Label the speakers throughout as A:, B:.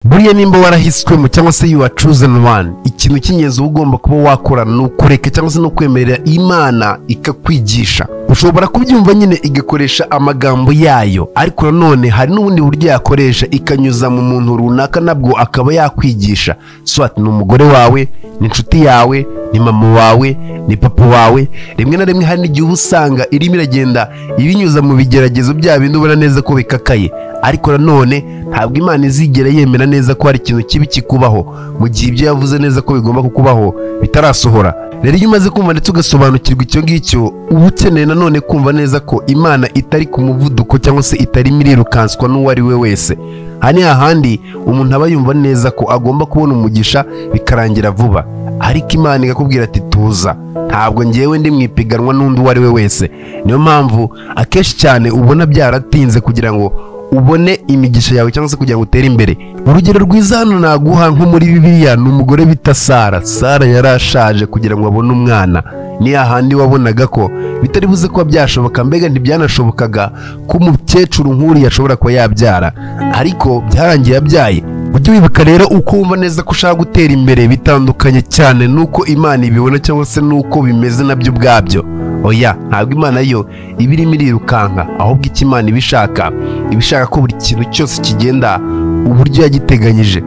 A: Buriya nimba warahiswemo cyangwa se you are chosen one, ikintu cy'ingenzi uba ugomba kuba wakora ni ukureka cyangwa se no kwemerera Imana ikakwigisha. Ushobora kubyumva nyine igakoresha amagambo yayo, ariko nanone hari n'ubundi buryo yakoresha ikanyuza mu muntu runaka nabwo akaba yakwigisha. Soit ni umugore wawe, ni inshuti yawe, ni mama wawe, ni papa wawe. Rimwe na rimwe hari n'igihe uba usanga irimo iragenda ibinyuza mu bigeragezo bya bindi ubona neza ko bikakaye, ariko nanone ntabwo Imana izigera yemera neza ko hari ikintu kibi kikubaho mu gihe ibyo yavuze neza ko bigomba kukubaho bitarasohora. Rero iyo umaze kumva ndetse ugasobanukirwa icyo ngicyo, uba ukeneye nanone kumva neza ko Imana itari ku muvuduko cyangwa se itarimo irirukanswa n'uwo ari we wese. Aha ni hahandi umuntu aba yumva neza ko agomba kubona umugisha bikarangira vuba, ariko Imana ikakubwira ati tuza, ntabwo ngewe ndi mu ipiganwa n'undi uwo ari we wese. Niyo mpamvu akenshi cyane ubona byaratinze kugira ngo ubone imigisha yawe cyangwa se kugira ngo utere imbere. Urugero rwiza hano naguha nko muri Bibiliya ni umugore bita Sara. Sara yarashaje kugira ngo abone umwana. Ni hahandi wabonaga ko bitari buze kuba byashoboka, mbega ntibyanashobokaga ko umukecuru nk'uriya ashobora kuba yabyara, ariko byarangiye yabyaye. Ujye wibuka rero uko wumva neza ko ushaka gutera imbere bitandukanye cyane n'uko Imana ibibona cyangwa se n'uko bimeze nabyo ubwabyo. Oya, ntabwo Imana yo iba irimo irirukanka, ahubwo icyo Imana ibishaka, ibishaka ko buri kintu cyose kigenda uburyo yagiteganyije.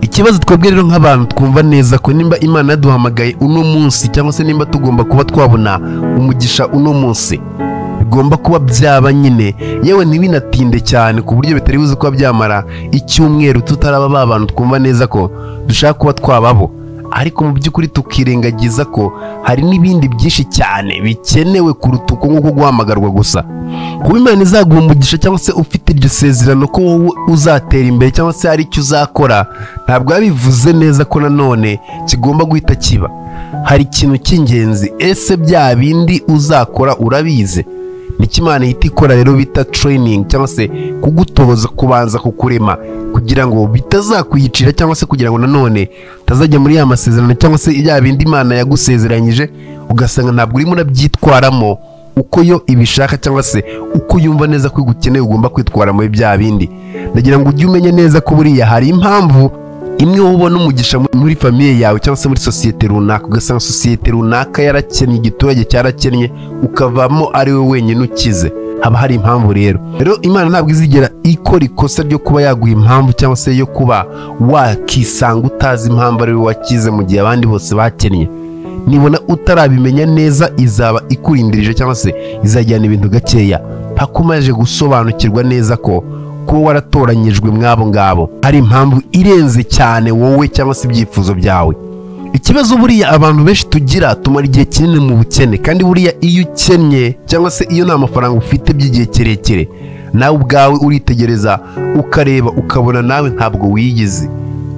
A: Ikibazo twebwe rero nk'abantu twumva neza ko nimba Imana yaduhamagaye uno munsi cyangwa se nimba tugomba kuba twabona umugisha uno munsi, bigomba kuba byaba nyine, yewe ntibinatinde cyane ku buryo bitari buze kuba byamara icyumweru tutaraba ba bantu twumva neza ko dushaka kuba twababo, ariko mu by'ukuri tukirengagiza ko hari n'ibindi byinshi cyane bikenewe kuruta uko nguko guhamagarwa gusa. Kuba Imana izaguha umugisha cyangwa se ufite iryo sezerano ko wowe uzatera imbere cyangwa se hari icyo uzakora, ntabwo biba bivuze neza ko nanone kigomba guhita kiba. Hari ikintu cy'ingenzi, ese bya bindi uzakora urabizi? Nicyo Imana ihita ikora rero bita training cyangwa se kugutoza, kubanza kukurema kugira ngo bitazakwiyicira cyangwa se kugira ngo nanone utazajya muri ya masezerano cyangwa se ya bindi Imana yagusezeranyije ugasanga ntabwo urimo urabyitwaramo uko yo ibishaka cyangwa se uko yumva neza ko igukeneye ugomba kwitwara muri bya bindi. Ndagira ngo ujye umenya neza ko buriya hari impamvu imwe wowe ubona umugisha muri famille yawe cyangwa se muri sosiyete runaka, ugasanga sosiyete runaka yarakennye, igiturage cyarakennye, ukavamo ari we wenyine ukize. Haba hari impamvu rero. Rero Imana ntabwo izigera ikora ikosa ryo kuba yaguha impamvu cyangwa se yo kuba wakisanga utazi impamvu ari we wakize mu gihe abandi bose bakennye. Nibona utarabimenya neza izaba ikurindirije cyangwa se izajyana ibintu gakeya paka umaze gusobanukirwa neza ko kuba waratoranyijwe mw'abo ngabo hari impamvu irenze cyane wowe cyangwa se ibyifuzo byawe. Ikibazo buriya abantu benshi tugira, tumara igihe kinini mu bukene, kandi buriya iyo ukennye cyangwa se iyo nta mafaranga ufite by'igihe kirekire, nawe ubwawe uritegereza ukareba ukabona nawe ntabwo wiyizi,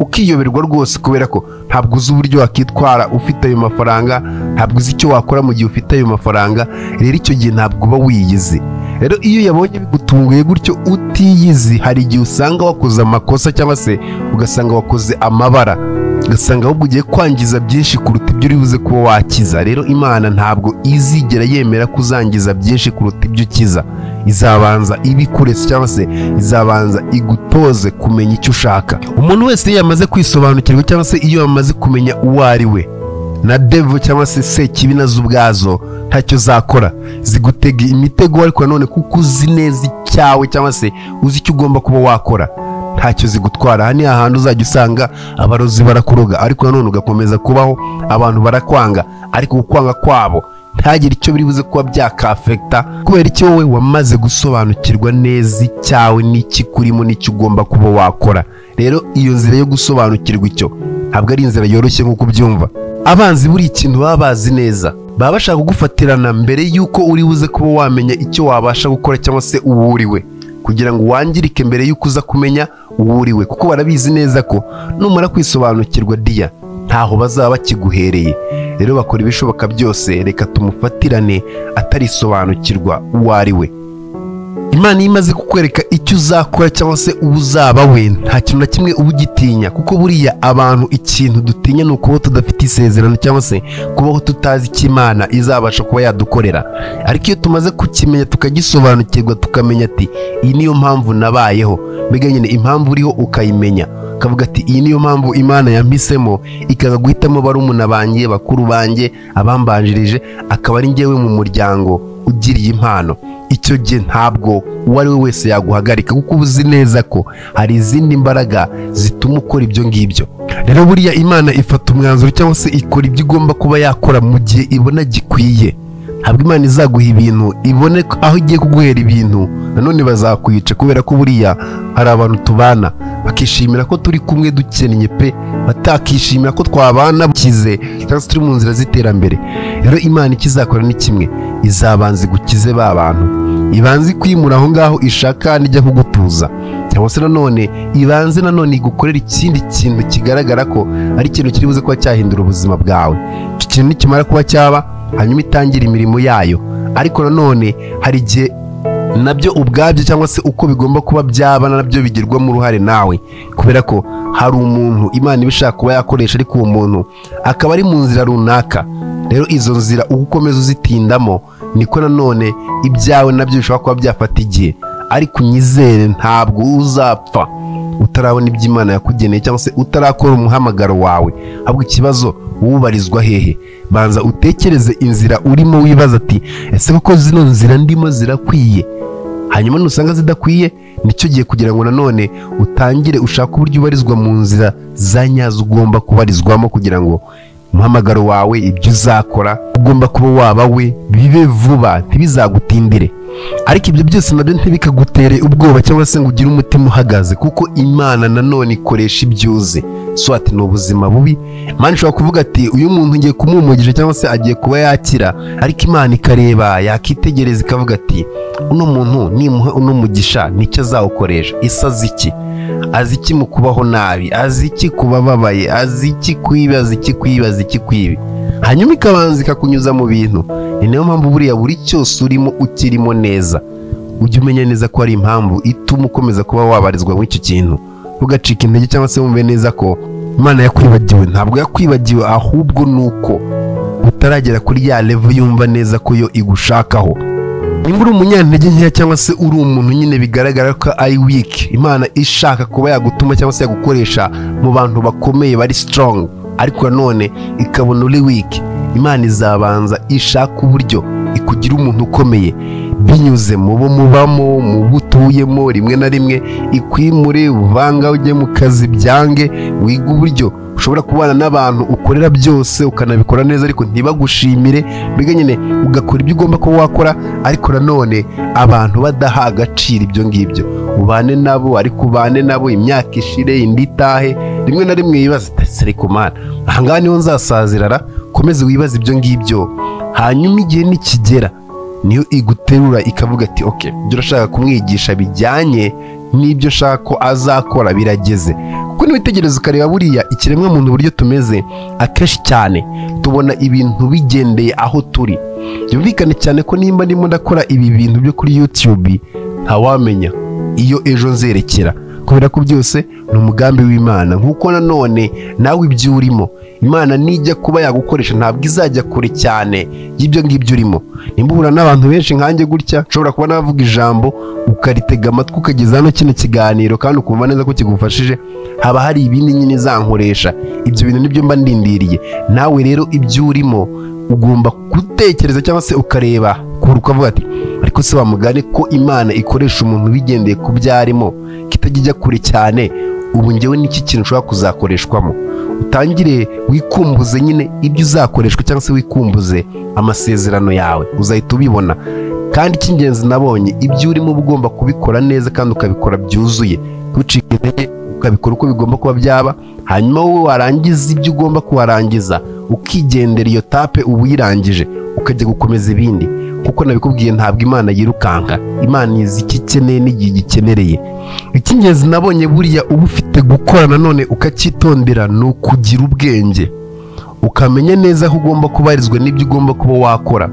A: ukiyoberwa rwose kubera ko ntabwo uzi uburyo wakitwara ufite ayo mafaranga, ntabwo uzi icyo wakora mu gihe ufite ayo mafaranga. Rero icyo gihe ntabwo uba wiyizi. Rero iyo yabonye bigutunguye gutyo utiyizi, hari igihe usanga wakoze amakosa cyangwa se ugasanga wakoze amabara, ugasanga ahubwo ugiye kwangiza byinshi kuruta ibyo uri buze kuba wakiza. Rero Imana ntabwo izigera yemera ko uzangiza byinshi kuruta ibyo ukiza. Izabanza ibikuretse cyangwa se izabanza igutoze kumenya icyo ushaka. Umuntu wese iyo yamaze kwisobanukirwa cyangwa se iyo yamaze kumenya uwo ari we, na devil cyangwa se sekibi nazo ubwazo ntacyo zakora, zigutega imitego, ariko nanone kuko uzi neza icyawe cyangwa se uzi icyo ugomba kuba wakora, ntacyo zigutwara. Aha ni hahandi uzajya usanga abarozi barakuroga, ariko nanone ugakomeza kubaho, abantu barakwanga, ariko ukwanga kwabo ntagire icyo biri buze kuba byakafekita, kubera icyo wowe wamaze gusobanukirwa neza icyawe n'ikikurimo n'icyo ugomba kuba wakora. Rero iyo nzira yo gusobanukirwa icyo ntabwo ari inzira yoroshye nk'uko ubyumva. Abanzi buri ikintu baba bazi neza, baba bashaka kugufatirana mbere y'uko uri buze kuba wamenya icyo wabasha gukora cyangwa se uwo uriwe, kugira ngo wangirike mbere y'uko uza kumenya uwo uriwe, kuko barabizi neza ko numara kwisobanukirwa diya ntaho bazaba bakiguhereye. Rero bakora ibishoboka byose, reka tumufatirane atarisobanukirwa uwo ari we. Imana iyo imaze kukwereka icyo uzakora cyangwa se uzaba we, nta kintu na kimwe uba ugitinya, kuko buriya abantu ikintu dutinya ni ukubaho tudafite isezerano cyangwa se kubaho tutazi icyo Imana izabasha kuba yadukorera. Ariko iyo tumaze kukimenya tukagisobanukirwa, tukamenya ati iyi niyo mpamvu nabayeho, mbega nyine impamvu uriho ukayimenya, ukavuga ati iyi niyo mpamvu Imana yampisemo, ikaza guhitamo barumuna banjye, bakuru banjye, abambanjirije, akaba ari njyewe mu muryango ugiriye impano. Icyo gihe ntabwo uwo ari we wese yaguhagarika, kuko uba uzi neza ko hari izindi mbaraga zituma ukora ibyo ngibyo. Rero buriya Imana ifata umwanzuro cyangwa se ikora ibyo igomba kuba yakora mu gihe ibona gikwiye. Ntabwo Imana izaguha ibintu ibone aho igiye kuguhera ibintu nanone bazakwica, kubera ko buriya hari abantu tubana bakishimira ko turi kumwe dukennye pe, batakishimira ko twabana bukize cyangwa se turi mu nzira z'iterambere. Rero Imana ikizakora ni kimwe, izabanza igukize ba bantu, ibanze ikwimura aho ngaho ishaka nijya kugutuza, cyangwa se nanone ibanze nanone igukorera ikindi kintu kigaragara ko ari ikintu kiri buze kuba cyahindura ubuzima bwawe. Icyo kintu nikimara kuba cyaba, hanyuma itangira imirimo yayo. Ariko nanone hari igihe nabyo ubwabyo cyangwa se uko bigomba kuba byaba nabyo bigirwamo uruhare nawe, kubera ko hari umuntu Imana iba ishaka kuba yakoresha, ariko uwo muntu akaba ari mu nzira runaka. Rero izo nzira uko ukomeza uzitindamo niko nanone ibyawe nabyo bishobora kuba byafata igihe. Ariko unyizere, ntabwo uzapfa utarabona ibyo Imana yakugeneye cyangwa se utarakora umuhamagaro wawe. Ahubwo ikibazo wubarizwa hehe? Banza utekereze inzira urimo, wibaza ati ese koko zino nzira ndimo zirakwiye? Hanyuma nusanga zidakwiye, nicyo gihe kugira ngo nanone utangire ushake uburyo ubarizwa mu nzira za nyazo ugomba kubarizwamo, kugira ngo umuhamagaro wawe, ibyo uzakora ugomba kuba waba we bibe vuba, ntibizagutindire. Ariko ibyo byose nabyo ntibikagutere ubwoba cyangwa se ngo ugire umutima uhagaze, kuko Imana nanone ikoresha ibyo uzi. So ati ni ubuzima bubi, Imana ishobora kuvuga ati uyu muntu ngiye kumumugisha cyangwa se agiye kuba yakira, ariko Imana ikareba yakitegereza ikavuga ati uno muntu nimuha uno mugisha nicyo azawukoresha. Ese azi iki? Azi iki mu kubaho nabi? Azi iki kubababaye? Azi iki kwiba? Azi iki kwiba? Azi iki kwibi? Hanyuma ikabanza ikakunyuza mu bintu. Ni nayo mpamvu buriya buri cyose urimo ukirimo neza, ujye umenya neza ko hari impamvu ituma ukomeza kuba wabarizwa muri icyo kintu, ugacika intege cyangwa se wumve neza ko Imana yakwibagiwe. Ntabwo yakwibagiwe, ahubwo nuko utaragera kuri ya level yumva neza ko yo igushakaho. Nimba uri umunyantege nkeya cyangwa se uri umuntu nyine bigaragara ko ari weak, Imana ishaka kuba yagutuma cyangwa se yagukoresha mu bantu bakomeye bari strong, ariko nanone ikabona uri weak, Imana izabanza ishaka uburyo ikugira umuntu ukomeye binyuze mu bo mubamo, mu bo utuyemo. Rimwe na rimwe ikwimure uvanga ujye mu kazi byange, wiga uburyo ushobora kubana n'abantu ukorera byose ukanabikora neza ariko ntibagushimire, mbega nyine ugakora ibyo ugomba kuba wakora, ariko nanone abantu badaha agaciro ibyo ngibyo. Ubane nabo, ariko ubane nabo imyaka ishire indi itahe, rimwe na rimwe wibaza ati ariko Mana aha ngaha niho nzasazirara. Komeze wibaze ibyo ngibyo, hanyuma igihe nikigera niyo iguterura ikavuga ati okay, ibyo urashaka kumwigisha bijyanye n'ibyo nshaka ko azakora birageze. Kuko niwitegereza ukareba buriya ikiremwa muntu uburyo tumeze, akenshi cyane tubona ibintu bigendeye aho turi. Byumvikane cyane ko nimba ndimo ndakora ibi bintu byo kuri YouTube, ntawamenya iyo ejo nzerekera, kubera ko byose ni umugambi w'Imana. Nkuko nanone nawe ibyo urimo, Imana nijya kuba yagukoresha ntabwo izajya kure cyane y'ibyo ngibyo urimo. Nimba uhura n'abantu benshi nkanjye gutya, nshobora kuba navuga ijambo ukaritega amatwi ukageza hano kino kiganiro kandi ukumva neza ko kigufashije, haba hari ibindi nyine zankoresha. Ibyo bintu nibyo mba ndindiriye. Nawe rero ibyo urimo ugomba gutekereza cyangwa se ukareba kure ukavuga ati ariko se wamugane ko Imana ikoresha umuntu bigendeye ku byo arimo kitajya kure cyane, ubu njyewe n'iki kintu ushobora kuzakoreshwamo. Utangire wikumbuze nyine ibyo uzakoreshwa cyangwa se wikumbuze amasezerano yawe, uzahita ubibona. Kandi icy'ingenzi nabonye, ibyo urimo uba ugomba kubikora neza kandi ukabikora byuzuye, ntucike intege, ukabikora uko bigomba kuba byaba. Hanyuma wowe warangiza ibyo ugomba kuharangiza, ukigendera iyo tape uba uyirangije, ukajya gukomeza ibindi. Kuko nabikubwiye, ntabwo Imana yirukanka, Imana izi icyo ikeneye n'igihe igikenereye. Icy'ingenzi nabonye buriya uba ufite gukora nanone ukacyitondera ni ukugira ubwenge, ukamenya neza aho ugomba kubarizwa n'ibyo ugomba kuba wakora.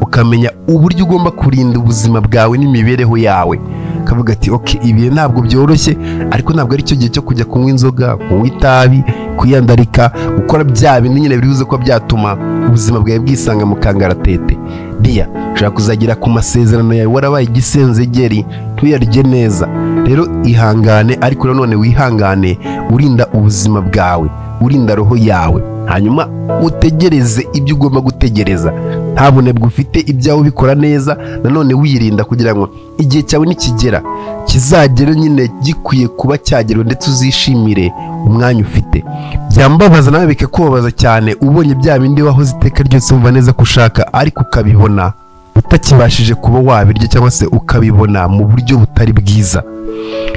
A: Ukamenya uburyo ugomba kurinda ubuzima bwawe n'imibereho yawe. Kavuga ati okay, ibihe ntabwo byoroshye, ariko ntabwo ari cyo gihe cyo kujya kunywa inzoga, kunywa itabi, kwiyandarika, gukora bya bintu nyine biribuze ko byatuma ubuzima bwawe bwisanga mu kangaratete. Dia ushaka kuzagera ku masezerano yawe warabaye igisenzegeri, ntuyarye neza. Rero ihangane, ariko nanone wihangane urinda ubuzima bwawe, urinda roho yawe, hanyuma utegereze ibyo ugomba gutegereza. Nta bunebwe ufite, ibyawe ubikora neza, nanone wirinda kugira ngo igihe cyawe nikigera kizagere nyine gikwiye kuba cyagerwa, ndetse uzishimire umwanya ufite. Byambabaza nawe bikakubabaza cyane ubonye bya bindi wahoze iteka ryose wumva neza ko ushaka, ariko ukabibona utakibashije kuba wabirya, cyangwa se ukabibona mu buryo butari bwiza.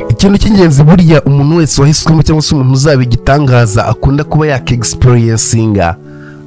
A: Ikintu cy'ingenzi buriya umuntu wese wahiswemo cyangwa se umuntu uzaba igitangaza akunda kuba yaka-experiencinga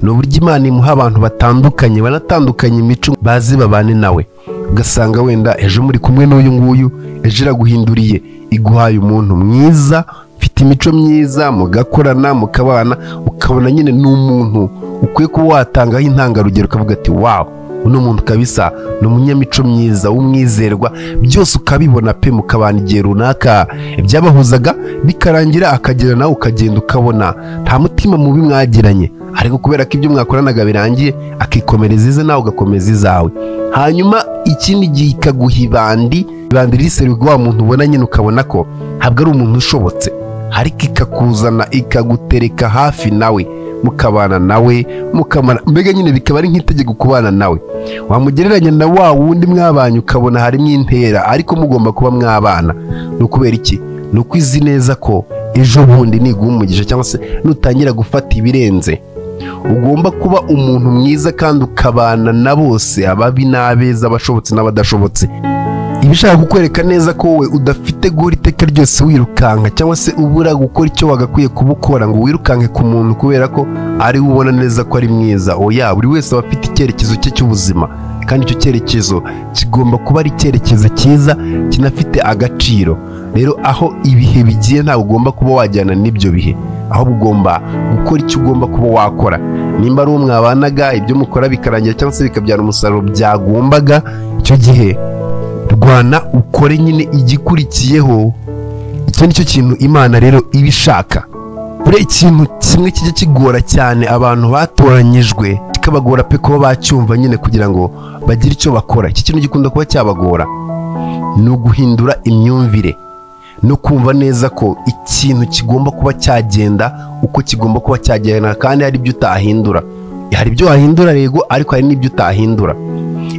A: ni uburyo Imana imuha abantu batandukanye, banatandukanye imico, bazi babane nawe. Ugasanga wenda ejo muri kumwe n'uyu nguyu, ejo iraguhinduriye iguhaye umuntu mwiza ufite imico myiza, mugakorana mukabana, ukabona nyine ni umuntu ukwiye kuba watangaho intangarugero, ukavuga ati wow, uno muntu kabisa ni umunyamico myiza w'umwizerwa, byose ukabibona pe, mukabana igihe runaka ibyabahuzaga bikarangira, akagera nawe ukagenda ukabona nta mutima mubi mwagiranye, ariko kubera ko ibyo mwakoranaga birangiye akikomereza ize nawe ugakomeza izawe. Hanyuma ikindi gihe ikaguha ibandi riserwa wa muntu ubona nyine ukabona ko ntabwo ari umuntu ushobotse, ariko ikakuzana ikagutereka hafi nawe, mukabana nawe, mukamara, mbega nyine bikaba ari nk'itegeko kubana nawe. Wamugereranya na wa wundi mwabanye ukabona harimo intera, ariko mugomba kuba mwabana. Ni ukubera iki? Ni uko izi neza ko ejo bundi niguha umugisha cyangwa se nutangira gufata ibirenze, ugomba kuba umuntu mwiza kandi ukabana na bose, ababi n'abeza, abashobotse n'abadashobotse. Ibishaka kukwereka neza ko wowe udafite guhora iteka ryose wirukanka, cyangwa se ubura gukora icyo wagakwiye kubukora ngo wirukanke ku muntu kubera ko ari we ubona neza ko ari mwiza. Oya, buri wese aba afite icyerekezo cye cy'ubuzima, kandi icyo cyerekezo kigomba kuba ari icyerekezo cyiza kinafite agaciro. Rero aho ibihe bigiye ntabwo ugomba kuba wajyana n'ibyo bihe, ahubwo ugomba gukora icyo ugomba kuba wakora. Nimba ari uwo mwabanaga ibyo mukora bikarangira cyangwa se bikabyara umusaruro byagombaga, icyo gihe rwana ukore nyine igikurikiyeho. Icyo nicyo kintu Imana rero iba ishaka. Buriya ikintu kimwe kijya kigora cyane abantu batoranyijwe, kikabagora pe kuba bacyumva nyine kugira ngo bagire icyo bakora. Iki kintu gikunda kuba cyabagora ni uguhindura imyumvire no kumva neza ko ikintu kigomba kuba cyagenda uko kigomba kuba cyagenda, kandi hari ibyo utahindura. Hari ibyo wahindura yego, ariko hari n'ibyo utahindura.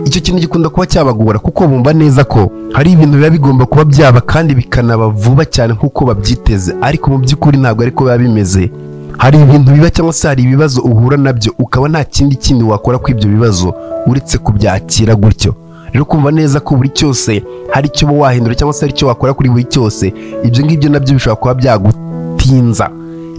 A: Icyo kintu gikunda kuba cyabagora kuko bumva neza ko hari ibintu biba bigomba kuba byaba kandi bikanaba vuba cyane nk'uko babyiteze, ariko mu by'ukuri ntabwo ariko biba bimeze. Hari ibintu biba cyangwa se hari ibibazo uhura nabyo ukaba nta kindi wakora kuri ibyo bibazo uretse kubyakira gutyo. Rero kumva neza ko buri cyose hari icyo wahindura cyangwa se hari icyo wakora kuri buri cyose, ibyo ngibyo nabyo bishobora kuba byagutinza.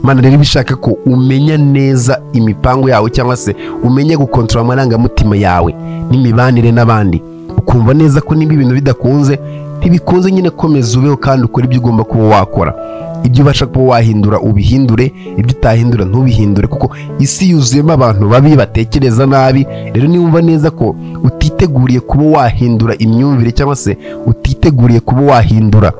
A: Imana rero ibishaka ko umenya neza imipango yawe, cyangwa se umenye gukontorora amarangamutima yawe n'imibanire n'abandi, ukumva neza ko niba ibintu bidakunze ntibikunze nyine komeza ubeho kandi ukore ibyo ugomba kuba wakora. Ibyo ubasha kuba wahindura ubihindure, ibyo utahindura ntubihindure, kuko isi yuzuyemo abantu babi batekereza nabi. Rero niwumva neza ko utiteguriye kuba wahindura imyumvire cyangwa se utiteguriye kuba wahindura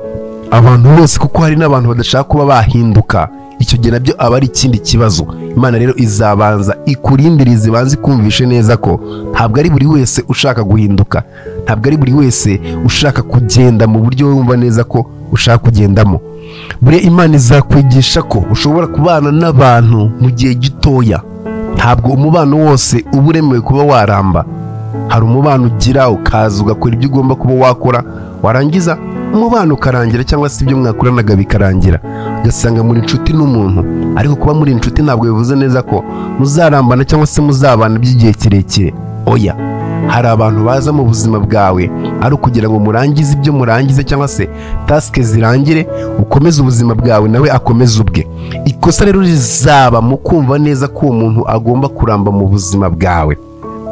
A: abantu bose, kuko hari n'abantu badashaka kuba bahinduka, icyo gihe nabyo aba ari ikindi kibazo. Imana rero izabanza ikurindirize, ibanze ikumvishe neza ko ntabwo ari buri wese ushaka guhinduka, ntabwo ari buri wese ushaka kugenda mu buryo wumva neza ko ushaka kugendamo. Buriya Imana izakwigisha ko ushobora kubana n'abantu mu gihe gitoya. Ntabwo umubano wose uba uremewe kuba waramba. Hari umubano ugira ukaza ugakora ibyo ugomba kuba wakora, warangiza umubano ukarangira cyangwa se ibyo mwakoranaga bikarangira, ugasanga muri inshuti n'umuntu. Ariko kuba muri inshuti ntabwo bivuze neza ko muzarambana cyangwa se muzabana by'igihe kirekire. Oya, hari abantu baza mu buzima bwawe ari ukugira ngo murangize ibyo murangize cyangwa se tasike zirangire, ukomeze ubuzima bwawe nawe akomeze ubwe. Ikosa rero rizaba mu kumva neza ko uwo muntu agomba kuramba mu buzima bwawe.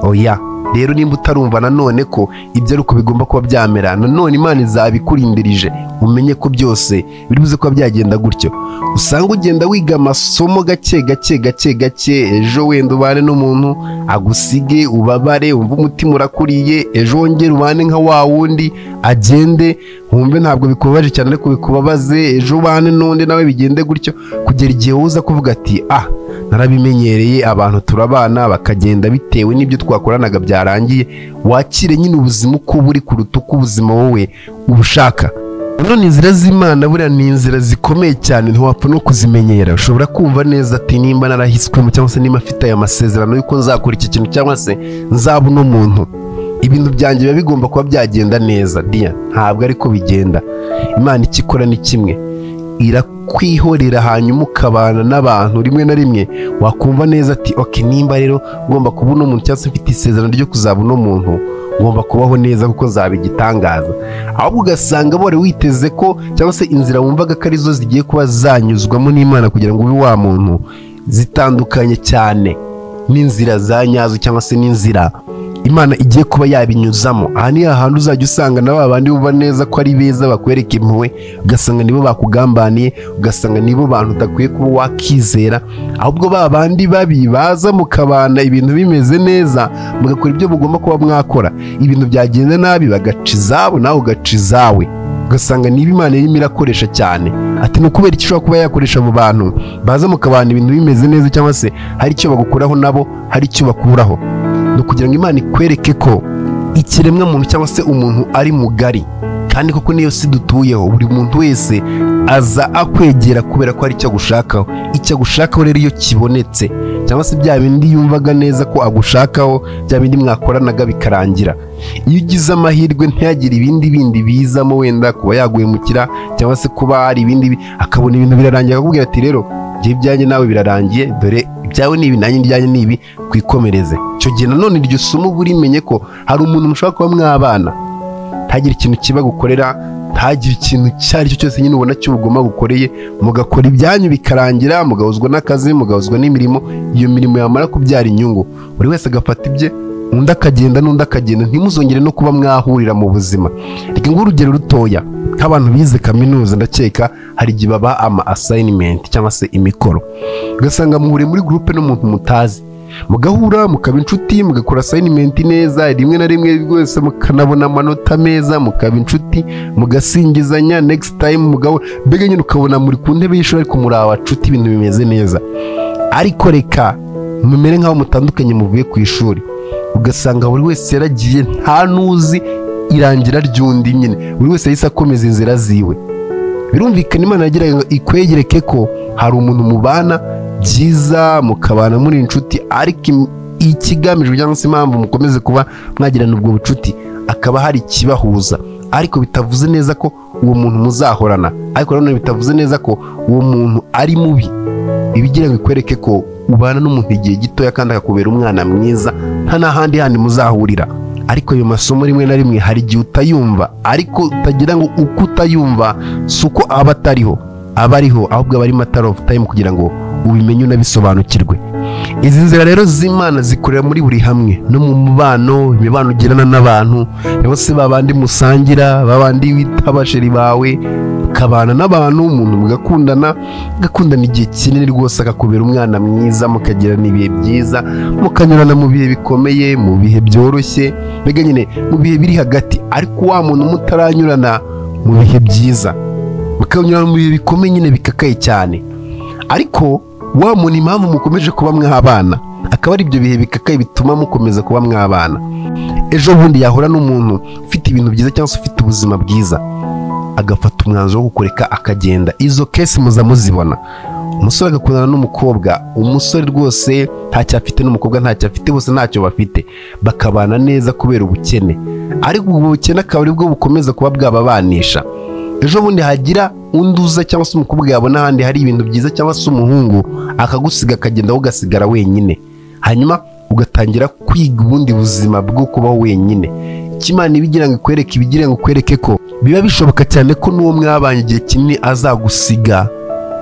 A: Oya, Rero nimba utarumva nanone ko ibyo ari uko bigomba kuba byamera, nanone Imana izabikurindirije, umenye ko byose biri buze kuba byagenda gutyo. Usanga ugenda wiga amasomo gake gake gake gake, ejo wenda ubane n'umuntu agusige, ubabare, wumve umutima urakuriye, ejo wongere ubane nka wa wundi agende, wumve ntabwo bikubabaje cyane ariko bikubabaze, ejo ubane n'undi nawe bigende gutyo, kugera igihe uza kuvuga ati ah, narabimenyereye, abantu turabana bakagenda bitewe n'ibyo twakoranaga byarangiye. Wakire nyine ubuzima uko buri kuruta uko ubuzima wowe ubushaka. None inzira z'Imana buriya ni inzira zikomeye cyane, ntiwapfa no kuzimenyera. Ushobora kumva neza ati nimba narahiswemo cyangwa se nimba afite aya masezerano y'uko nzakora iki kintu cyangwa se nzaba uno muntu, ibintu byanjye biba bigomba kuba byagenda neza. Dia ntabwo ariko bigenda. Imana icyo ikora ni kimwe, irakwihorera hanyuma ukabana n'abantu. Rimwe na rimwe wakumva neza ati okay, nimba rero ngomba kuba uno muntu cyangwa se mfite isezerano ryo kuzaba uno muntu, ngomba kubaho neza kuko nzaba igitangaza. Ahubwo ugasanga bore witeze ko cyangwa se inzira wumvaga ko arizo zigiye kuba zanyuzwamo n'Imana kugira ngo ube wa muntu zitandukanye cyane n'inzira za nyazo cyangwa se n'inzira Imana igiye kuba yabinyuzamo. Aha ni ahantu uzajya usanga na ba bandi bumva neza ko ari beza bakwereka impuhwe, ugasanga nibo bakugambaniye, ugasanga nibo bantu udakwiye kuba wakizera. Ahubwo ba bandi babi baza mukabana ibintu bimeze neza, mugakora ibyo mugomba kuba mwakora, ibintu byagenda nabi bagaca izabo nawe ugaca izawe. Ugasanga niba Imana irimo irakoresha cyane, ati ni ukubera icyo ishobora kuba yakoresha abo bantu baza mukabana ibintu bimeze neza, cyangwa se hari icyo bagukuraho nabo hari icyo bakuraho. Ni ukugira ngo Imana ikwereke ko ikiremwa muntu cyangwa se umuntu ari mugari, kandi koko niyo si dutuyeho, buri muntu wese aza akwegera kubera ko hari icyo agushakaho. Icyo agushakaho rero iyo kibonetse, cyangwa se bya bindi yumvaga neza ko agushakaho, bya bindi mwakoranaga bikarangira, iyo ugize amahirwe ntiyagire ibindi bindi bizamo, wenda kuba yaguhemukira cyangwa se kuba hari ibindi, akabona ibintu birarangira akakubwira ati rero njye ibyanjye nawe birarangiye, dore ibyawe ni ibi nanjye ibyanjye ni ibi, twikomereze. Icyo gihe nanone iryo somo uba urimenye ko hari umuntu mushobora kuba mwabana, ntagire ikintu kiba gukorera, ntagire ikintu icyo ari cyo cyose nyine ubona cy'ubugoma gukoreye, mugakora ibyanyu bikarangira, mugahuzwa n'akazi, mugahuzwa n'imirimo, iyo mirimo yamara kubyara inyungu, buri wese agafata ibye, undi akagenda n'undi akagenda, ntimuzongere no kuba mwahurira mu buzima. Reka nguhe urugero rutoya, nk'abantu bize kaminuza ndakeka hari igihe baba ama assignment cyangwa se imikoro, ugasanga muhuriye muri groupe n'umuntu mutazi, mugahura mukaba inshuti, mugakora assignment neza, rimwe na rimwe rwose mukanabona amanota meza, mukaba inshuti, mugasingizanya, next time mugahura, mbega nyine ukabona muri ku ntebe y'ishuri ariko muri abacuti, ibintu bimeze neza. Ariko reka mumere nk'aho mutandukanye muvuye ku ishuri, ugasanga buri wese yaragiye nta nuzi irangira ry'undi nyine, buri wese yahise akomeza inzira ziwe. Birumvikana Imana yagira ngo ikwegereke ko hari umuntu mubana byiza, mukabana muri inshuti, ariko ikigamijwe cyangwa se impamvu mukomeze kuba mwagirana ubwo bucuti akaba hari ikibahuza, ariko bitavuze neza ko uwo muntu muzahorana, ariko nanone bitavuze neza ko uwo muntu ari mubi. Ibigira ngo ikwereke ko ubana n'umuntu igihe gitoya kandi akakubera umwana mwiza, nta n'ahandi handi muzahurira. Ariko ayo masomo rimwe na rimwe hari igihe utayumva, ariko utagira ngo uko utayumva si uko aba atariho, aba ariho, ahubwo aba ari matter of time kugira ngo ubimenye unabisobanukirwe. Izi nzira rero z'Imana zikorera muri buri hamwe, no mu mubano, imibano ugirana n'abantu, cyangwa se babandi musangira, babandi wita abasheri bawe, ukabana n'abantu, umuntu mugakundana, mugakundana igihe kinini rwose, akakubera umwana mwiza, mukagirana ibihe byiza, mukanyurana mu bihe bikomeye, mu bihe byoroshye, mbega nyine mu bihe biri hagati. Ariko wa muntu mutaranyurana mu bihe byiza, mukanyurana mu bihe bikomeye nyine bikakaye cyane, ariko wa muntu impamvu mukomeje kuba mwabana akaba ari ibyo bihe bikakaye bituma mukomeza kuba mwabana. Ejo bundi yahura n'umuntu ufite ibintu byiza cyangwa se ufite ubuzima bwiza, agafata umwanzuro wo kukureka akagenda. Izo case muza muzibona, umusore agakundana n'umukobwa, umusore rwose ntacyo afite n'umukobwa ntacyo afite, bose ntacyo bafite, bakabana neza kubera ubukene, ariko ubwo bukene akaba aribwo bukomeza kuba bwababanisha. Ejo bundi hagira undi uza cyangwa se umukobwa yabona ahandi hari ibintu byiza cyangwa se umuhungu, akagusiga akagenda, ugasigara wenyine, hanyuma ugatangira kwiga ubundi buzima bwo kubaho wenyine. Icyo Imana ibigira ngo ikwereke, ibigira ngo ikwereke ko biba bishoboka cyane ko n'uwo mwabanye igihe kinini azagusiga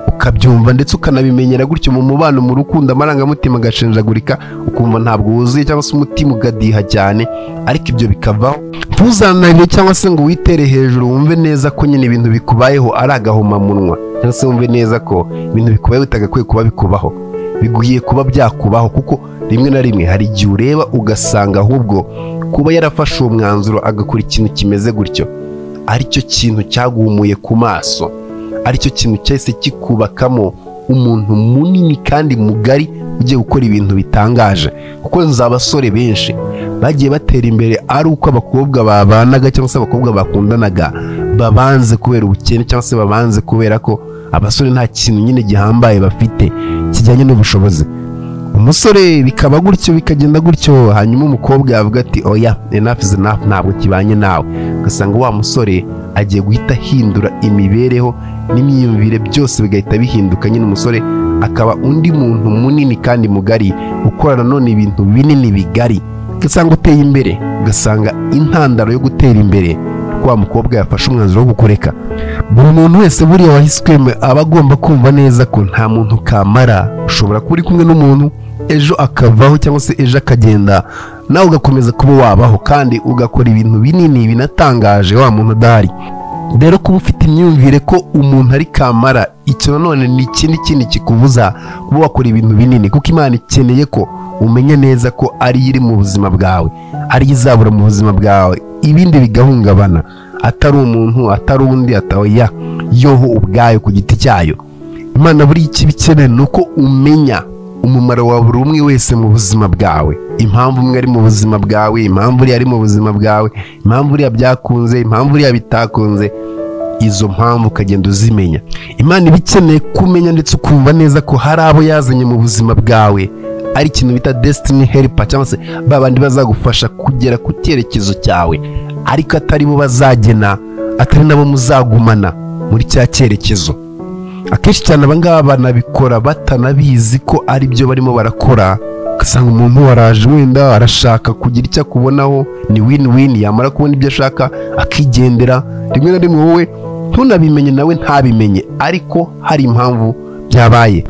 A: Ukabyumva ndetse ukanabimenyera gutyo mu mubano, mu rukundo, amarangamutima agashenjagurika, ukumva ntabwo wuzuye cyangwa se umutima ugadiha cyane, ariko ibyo bikavaho. Ntuzananire cyangwa se ngo witere hejuru, wumve neza ko nyine ibintu bikubayeho ari agahomamunwa, cyangwa se wumve neza ko ibintu bikubayeho bitagakwiye kuba bikubaho. Biguye kuba byakubaho, kuko rimwe na rimwe hari igihe ureba ugasanga ahubwo kuba yarafashe uwo mwanzuro agakora ikintu kimeze gutyo aricyo kintu cyaguhumuye ku maso, aricyo kintu cyahise kikubakamo umuntu munini kandi mugari ugiye gukora ibintu bitangaje. Kuko nzi abasore benshi bagiye batera imbere ari uko abakobwa babanaga cyangwa se abakobwa bakundanaga babanze kubera ubukene, cyangwa se babanze kubera ko abasore nta kintu nyine gihambaye bafite kijyanye n'ubushobozi. Umusore bikaba gutyo, bikagenda gutyo, hanyuma umukobwa yavuga ati oya, enough is enough, ntabwo kibanye nawe. Ugasanga wa musore agiye guhita ahindura imibereho n'imyiyumvire, byose bigahita bihinduka nyine, umusore akaba undi muntu munini kandi mugari ukora nanone ibintu binini bigari. Ugasanga uteye imbere, ugasanga intandaro yo gutera imbere wa mukobwa yafashe umwanzuro wo kukureka. Buri muntu wese buriya wahiswemo aba agomba kumva neza ko nta muntu kamara. Ushobora kuba uri kumwe n'umuntu ejo akavaho cyangwa se ejo akagenda, nawe ugakomeza kuba wabaho kandi ugakora ibintu binini binatangaje wa muntu udahari. Rero kuba ufite imyumvire ko umuntu ari kamara, icyo nanone ni ikindi kindi kikubuza kuba wakora ibintu binini, kuko Imana ikeneye ko umenya neza ko ari iri mu buzima bwawe, ari izabura mu buzima bwawe, ibindi bigahungabana, atari umuntu, atari undi, atari yoho ubwayo ku giti cyayo. Imana buri ikibikeneye ni uko umenya umumaro wa buri umwe wese mu buzima bwawe, impamvu umwe ari mu buzima bwawe, impamvu uriya ari mu buzima bwawe, impamvu uriya byakunze, impamvu uriya bitakunze, izo mpamvu ukagenda uzimenya. Imana iba ikeneye kumenya ndetse ukumva neza ko hari abo yazanye mu buzima bwawe ari ikintu bita destiny helper, cyangwa se babandi bazagufasha kugera ku cyerekezo cyawe, ariko atari bo bazagena, atari nabo muzagumana muri cya cyerekezo. Akenshi cyane abangaba banabikora batanabizi ko ari byo barimo barakora. Ugasanga umuntu waraje wenda arashaka kugira icyo akubonaho, ni win-win, yamara kubona ibyo ashaka akigendera. Rimwe na rimwe wowe ntunabimenye nawe ntabimenye, ariko hari impamvu byabaye.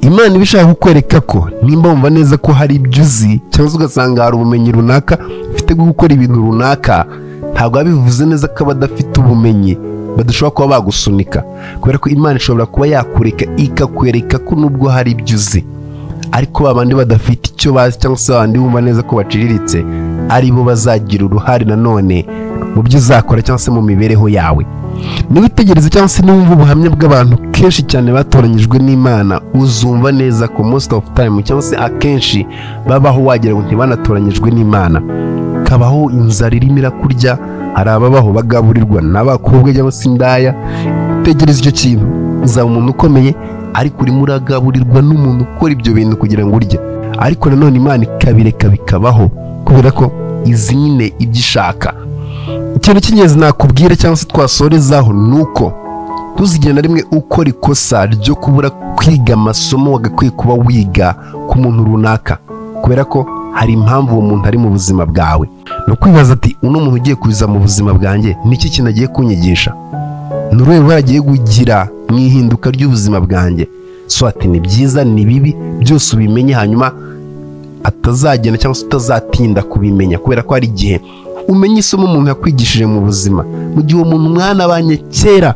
A: Imana iba ishaka kukwereka ko nimba wumva neza ko hari ibyo uzi, cyangwa se ugasanga hari ubumenyi runaka ufite bwo gukora ibintu runaka, ntabwo bivuze neza ko abadafite ubumenyi badashobora kuba bagusunika, kubera ko Imana ishobora kuba yakureka ikakwereka ko nubwo hari ibyo uzi, ariko babandi badafite icyo bazi cyangwa se babandi bumva neza ko baciriritse ari bo bazagira uruhare nanone mu byo uzakora cyangwa se mu mibereho yawe. Niwitegereze cyangwa se niwumva ubuhamya bw'abantu kenshi cyane batoranyijwe n'Imana, uzumva neza ko most of time cyangwa se akenshi babaho wagira ngo ntibanatoranyijwe n'Imana. Kabaho inzara irimo irakurya, hari ababaho bagaburirwa n'abakobwa cyangwa se indaya. Tegereza icyo kintu, uzaba umuntu ukomeye ariko urimo uragaburirwa n'umuntu ukora ibyo bintu kugira ngo urye. Ariko nanone Imana ikabireka bikabaho kubera ko izi nyine ibyo ishaka. Ikintu cy'ingenzi nakubwira cyangwa se twasorezaho ni uko ntuzigere na rimwe ukora ikosa ryo kubura kwiga amasomo wagakwiye kuba wiga ku muntu runaka, kubera ko hari impamvu uwo muntu ari mu buzima bwawe. Ni ukwibaza ati uno muntu ugiye kuza mu buzima bwanjye niki kintu agiye kunyigisha, ni uruhe ruhare agiye kugira mu ihinduka ry'ubuzima bwanjye. So ati ni byiza ni bibi byose ubimenye, hanyuma atazagenda cyangwa se utazatinda kubimenya, kubera ko hari igihe umenye isomo umuntu yakwigishije mu buzima, mu gihe uwo muntu mwanabanye kera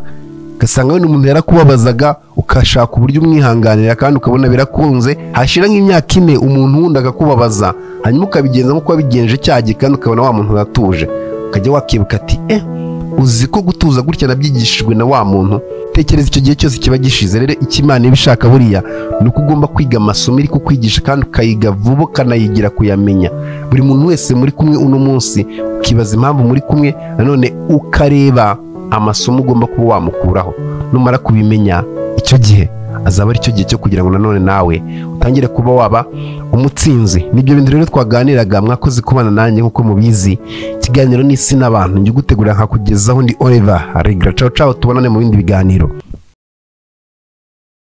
A: ugasanga wenda umuntu yarakubabazaga, ukashaka uburyo umwihanganira kandi ukabona birakunze, hashira nk'imyaka 4 umuntu wundi akakubabaza, hanyuma ukabigenza nk'uko wabigenje cya gihe kandi ukabona wa muntu aratuje, ukajya wakibuka ati uzi ko gutuza gutya nabyigishijwe na wa muntu. Tekereza icyo gihe cyose kiba gishize. Rero icyo Imana iba ishaka buriya ni uko ugomba kwiga amasomo iri kukwigisha kandi ukayiga vuba, ukanayigira kuyamenya. Buri muntu wese muri kumwe uno munsi ukibaza impamvu muri kumwe, nanone ukareba amasomo ugomba kuba wamukuraho. Numara kubimenya icyo gihe azaba ari cyo gihe cyo kugira ngo nanone nawe utangire kuba waba umutsinzi. Nibyo bintu rero twaganiraga, mwakoze kubana nanjye nkuko mubizi. Ikiganiro n'isi n'abantu njye gutegura nkakugezaho, ndi Oliver Regra. Ciao ciao, tubonane mu bindi biganiro.